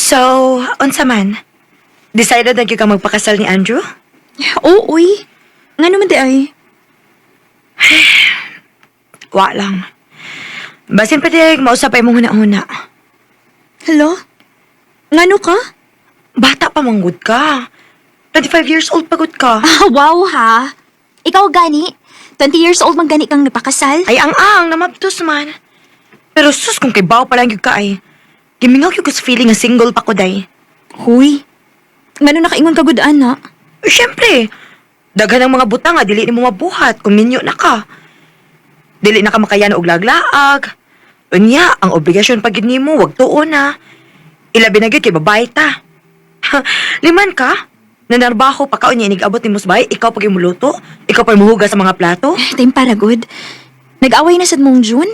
So, unsa man? Decided na gyud ka magpakasal ni Andrew? Oo, uy. Nga naman di ay. Wa lang. Basin pa di mausap ay mong huna-huna. Hello? Ngano ka? Bata pa manggod ka. 25 years old pagod ka. Ah, wow ha. Ikaw gani. 20 years old man gani kang napakasal. Ay, ang-ang, namabtos man. Pero sus, kung kay bao pa lang gyud ka ay. Gimingaw gyud ko sa feeling nga single pa ko day. Huy. Ngano nakaingon ka gud ana? Eh, syempre, daghan ang mga butang nga dili nimo mabuhat kung minyo na ka. Dili na ka makayan og laglaag. Unya, ang obligasyon pag gyud nimo wag tuon na. Ilabi na gyud kay babae ta. Liman ka? Nanarbaho pa ka unya inig-abot nimo sa bahay, ikaw pag muluto, ikaw pa muhugas sa mga plato. Time para good. Nag-away na sad mong June?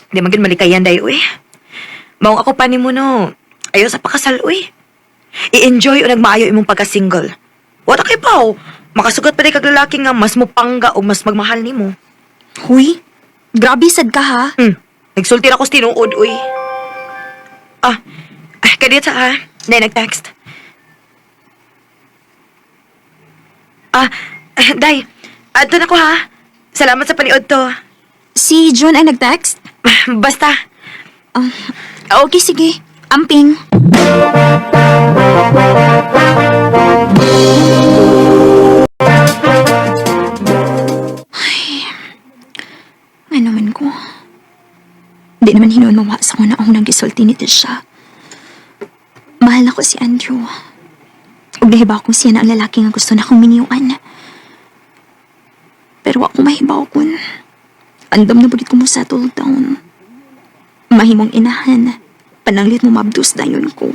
Di man gyud malikayan day uy. Maong ako pa nimo no. Ayo sa pakasal uy. I-enjoy o nagmaayo imong pagka-single. Wala kay paw. Makasugat pa di kag lalaki nga mas mupangga o mas magmahal nimo. Huy. Grabe sad ka ha. Nagsulti ra ko sa tinuod uy. Ah, ah kadiyot sa ha. Nay nag-text. Ah, ah, day. Adto na ko ha. Salamat sa paniod to. Si June ang nag-text? Basta. Okay, sige. Amping. Ay, nga naman ko. Hindi naman hinuon mawa sa kung naunang gisulti ni Tisha. Mahal ako si Andrew. Ug nahibaw kong siya na ang lalaki nga gusto na akong miniyuan. Pero ako mahibaw kun. Andam na bagit ko mo settle down. Mahimong inahan. Pananglit mo mabdos dayon ko.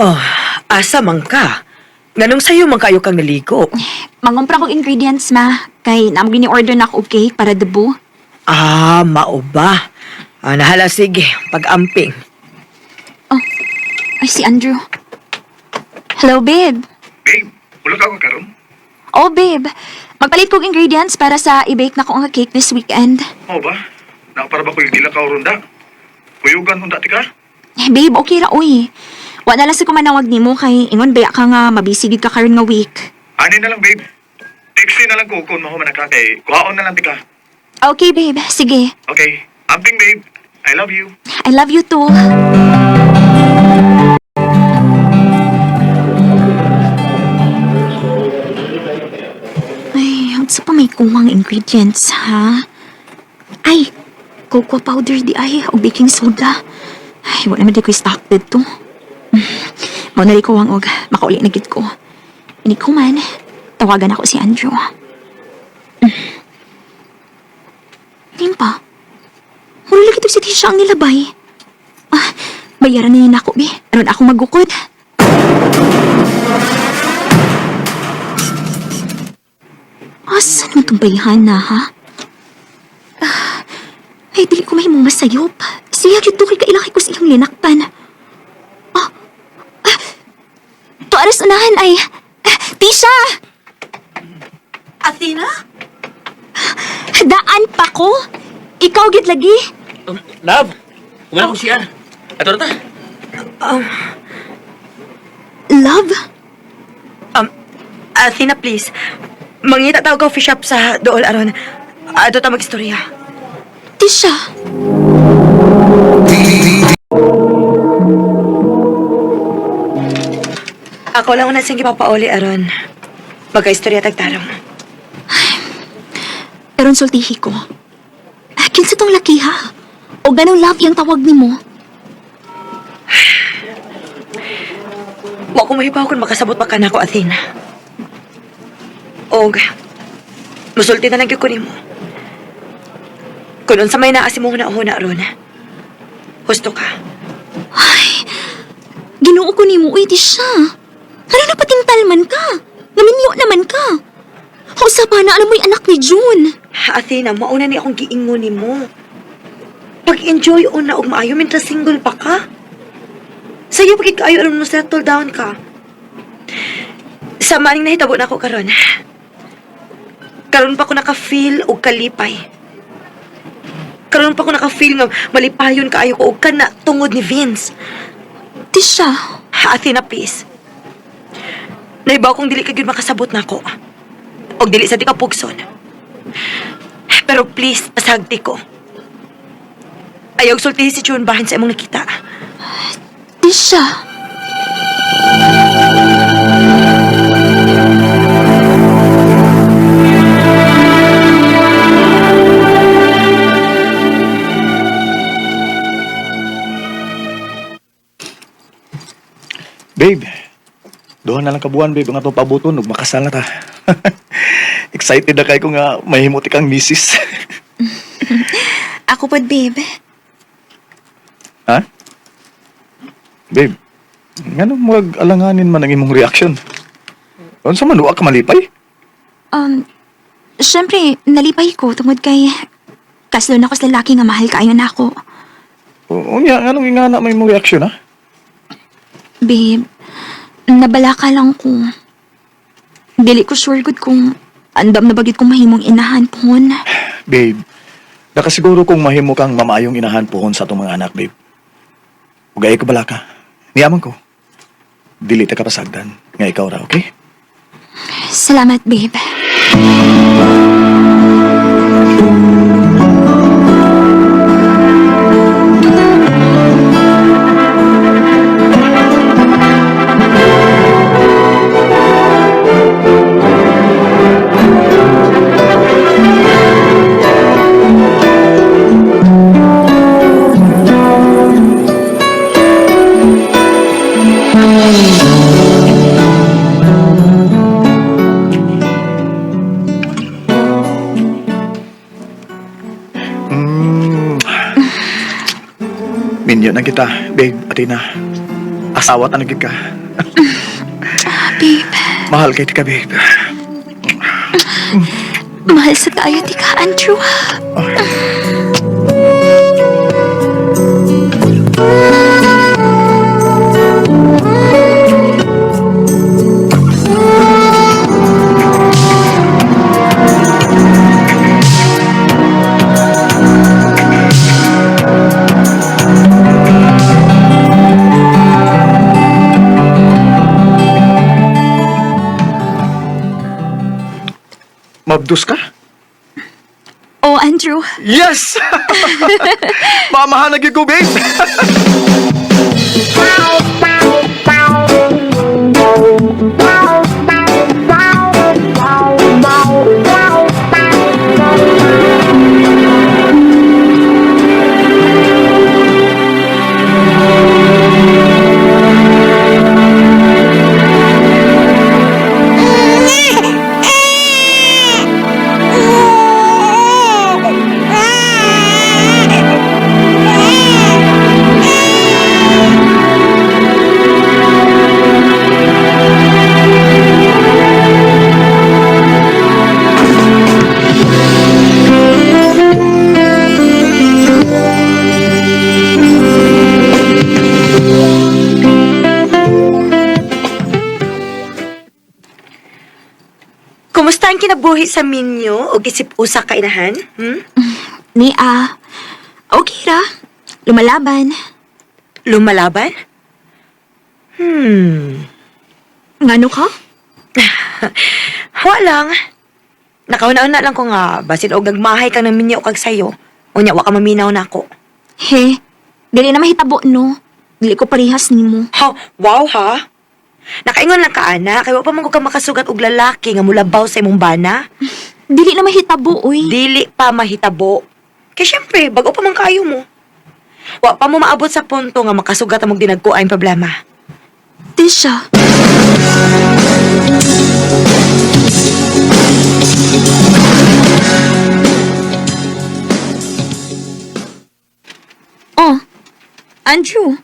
Oh, asa man ka? Nganong sayo man kayo kang naligo? Mangumpra kog ingredients ma. Kay namo gini-order na ako og cake para debo. Ah, mao ba? Ah, nahala sige, pag-amping. Ay, si Andrew. Hello, babe. Babe, wala ka akong karon? Oh, babe. Magpalit kog ingredients para sa i-bake na ko ang cake this weekend. Mao ba? Naapara ba ko yung gila ka ronda? Kuyugan unda ti ka? Eh, babe, okay ra uy. Wa na lang sa kumanawag nimo kay ingon baya ka nga mabisi gid ka karon nga week. Ani na lang, babe. Taxi na lang ko kung mahuman na ka kay kuhaon na lang ti ka. Okay, babe. Sige. Okay. Amping, babe. I love you. I love you too. Ay, ang sa pa may kuwang ingredients, ha? Ay, cocoa powder di ay, o baking soda. Ay, wala naman di ko stock dito. Mao na rin ko ang og makauli na gid ko. Ini ko man, tawagan ako si Andrew. Nimpa, wala lagi si Tisha ang nilabay. Ah, bayaran na yun ako, be. Aron ako magukod. Asan mo itong bayhan na, ha? Ah, ay, dili ko mahimong masayop. Siya yun kay kailaki ko sa iyang linakpan. Ah, ah, to aras unahan ay... Ah, Tisha! Athena? Daan pa ko! Ikaw gid lagi! Love, kumana ko siya. Ato na ta. Love? Athena, please. Mangita tawag coffee shop sa dool aron. Ato ta magistorya. Tisha! Ako lang una siyang gipapauli aron. Magkaistorya tagtarong. Pero sultihi ko. Ah, kinsa tong laki ha? O ganong love yung tawag nimo? Wa ko mahibaw kung makasabot pa ka nako, Athena. Og, musulti na lang gyud ko nimo. Kung unsa may naa si mong huna-huna ron, husto ka. Ay, ginoo ko nimo, uy, Tisha. Ano na patingtal man ka? Naminyo naman ka. Hausa pa na alam mo'y anak ni June. Athena, mauna ni akong giingon nimo. Pag-enjoy una og maayo mientras single pa ka. Sayo pagid kaayo aron mo settle down ka. Sa maning nahitabo na ako karon. Karon pa ko naka-feel og kalipay. Karon pa ko naka-feel nga malipayon kaayo ko og kana tungod ni Vince. Tisha, Athena, please. Naibaw kong dili ka gyud makasabot nako. Og dili sa di ka pugson. Pero please, pasagdi ko. Ayaw sultihi si June bahin sa imong nakita. Tisha. Babe, duha na lang kabuan, babe, ang atong pabuton ug makasal na ta. Excited na kay ko nga mahimot kang misis. Ako pod, babe. Ha? Babe, ngano murag alanganin man ang imong reaction? Unsa man wa ka malipay? Um, syempre, nalipay ko tungod kay kaslon ako sa lalaki nga mahal kaayo na ako. Unya, nganong ingana may imong reaction ha? Babe, nabalaka lang ko. Dili ko sure gud kung andam na bagit kong mahimong inahan pohon. Babe, nakasiguro kung mahimo kang mamayong inahan pohon sa atong mga anak, babe. Ugay ko bala ka. Niyaman ko. Dili ta ka pasagdan. Nga ikaw ra, okay? Salamat, babe. Mm. Minyo na kita, babe, Athena. Asawa ta na gid ka. Babe, Mahal kay tika, babe. mahal sa tayo, tika, Andrew. Mabdus ka? Oh, Andrew. Yes! Mamahan na gyud ko, babe. Kumusta ang kinabuhi sa minyo o isip usa ka inahan? Hmm? Ni ah, okay ra. Lumalaban. Lumalaban? Hmm. Ngano ka? Wa lang. Nakauna-una lang ko nga, basin og nagmahay kang ng minyo kag sayo. Unya, wa ka maminaw na ako. He, dili na mahitabo no. Dili ko parehas nimo. Ha, wow ha? Nakaingon lang ka, ana. Kay wa pa man ko ka makasugat og lalaki nga mulabaw sa imong bana. Dili na mahitabo, oy. Dili pa mahitabo. Kay syempre, bago pa man kayo mo. Wa pa mo maabot sa punto nga makasugat ang dinagkuan problema. Tisha. Oh, Andrew.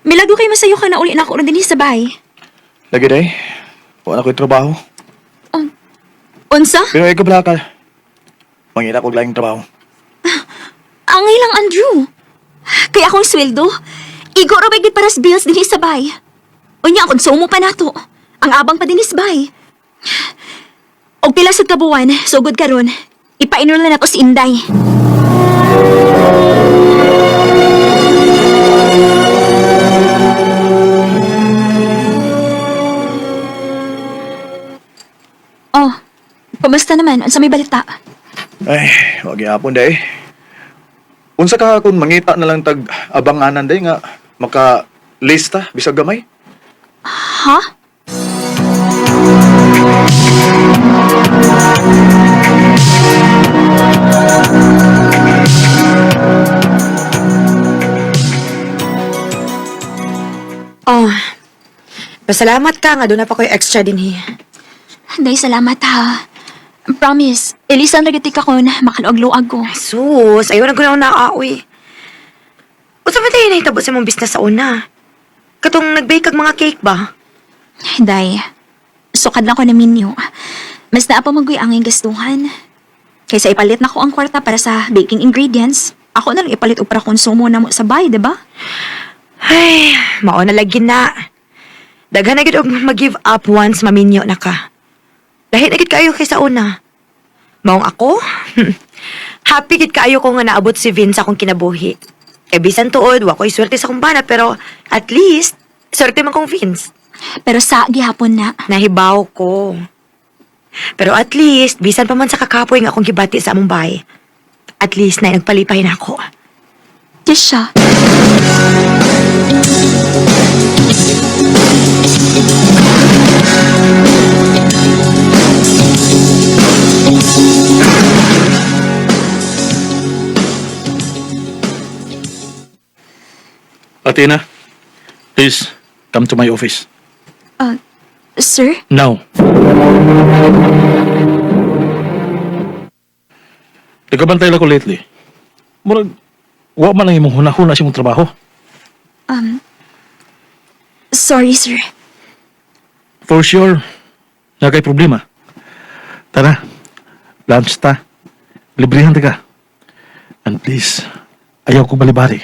Milagro kay masayo ka na uli na ako rin din sa bahay. Lagi day. Wala ko'y trabaho. Unsa? Pero ikaw bala ka. Mangita ko laing trabaho. Angay lang, Andrew. Kaya akong sweldo, igo ra gid para sa bills dinhi sa bay. Unya ang konsumo pa nato. Ang abang pa dinhi sa bay. Og pila sad ka buwan, sugod karon, ipa-enroll na nato si Inday. Oh, kumusta naman? Unsa may balita? Ay, wag gihapon day. Unsa ka kung mangita na lang tag abanganan day nga maka lista bisag gamay? Ha? Oh, pasalamat ka nga doon na pa ko'y extra din hi. Day, salamat ha. Promise, Elisa ang nagatik ako na makaluag-luag ko. Sus, ayaw na ko na naaoy. Unsa man tayo nahitabo sa imong business sa una? Katong nag-bake kag mga cake ba? Day, sukad lang ko na minyo. Mas naa pa magoy ang gastuhan. Kaysa ipalit na ko ang kwarta para sa baking ingredients, ako na lang ipalit og para konsumo na mo sa bay, di ba? Ay, mao na lagi na. Daghan na gid og mag-give up once maminyo na ka. Lahi na gid kaayo kaysa una. Maong ako, happy gid kaayo ko nga naabot si Vince sa akong kinabuhi. Kay bisan tuod, wa ko'y swerte sa akong bana, pero at least, swerte man kong Vince. Pero sa gihapon na. Nahibaw ko. Pero at least, bisan pa man sa kakapoy nga akong gibati sa among bahay. At least, na nagpalipay na ako. Tisha. Athena, please come to my office. Sir? Now. Nagkabantay lang ko lately. Murag, wa man ang imong hunahuna sa imong trabaho. Sorry, sir. For sure, na kay problema. Tara, lunch ta. Librihan ta ka. And please, ayaw ko balibari.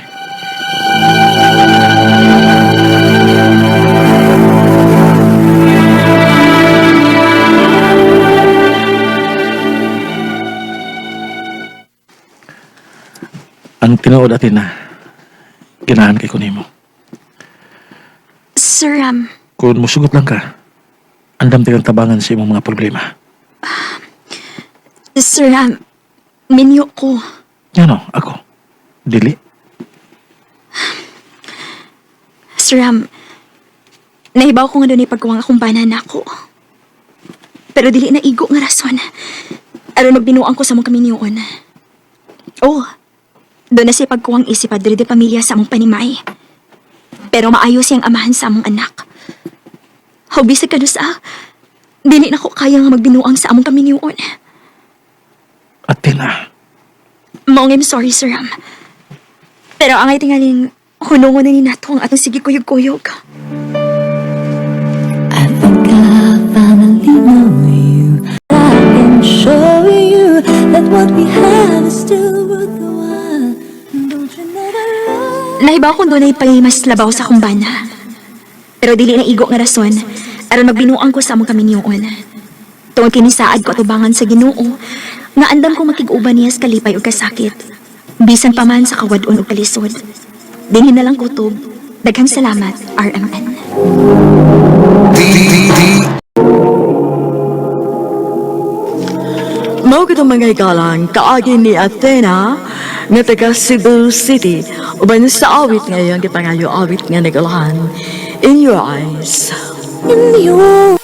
Ang tinuod atin na ganahan kay kunimo. Sir, Kung musugot lang ka, andam kang tabangan sa imong mga problema. sir, minyo ko. Ano, ako. Dili. Sir, nahibaw ko nga doon pagkuwang akong bana na ako. Pero dili na igo nga rason. Aron magbinuang ko sa mong kaminyoon. Oh, doon na siya pagkuwang isip padre de pamilya sa among panimay. Pero maayo siyang amahan sa among anak. Hobi sa kanusa, dili na ko kaya nga magbinuang sa among kaminyoon. Athena, Maong I'm sorry, Sir Ram. Pero ang ay tingaling, hunungo na ni nato ang atong sige kuyog-kuyog. I think I finally know you. I can show you that what we have is still worth the while. Don't you never run? Nahibaw kong doon ay pay mas labaw sa kumbana. Pero dili na igo nga rason, aron magbinuang ko sa among kaminyoon. Tungod kinisaad ko atubangan sa Ginoo, nga andam ko makig-uban niya sa kalipay ug kasakit. Bisan pa man sa kawadon ug kalisod. Dinhi na lang kutob. Daghang salamat, RMN. Mao kitong mga higalang kaagi ni Athena nga taga Cebu City uban sa awit ngayon gipangayo awit nga nagulahan In Your Eyes. In your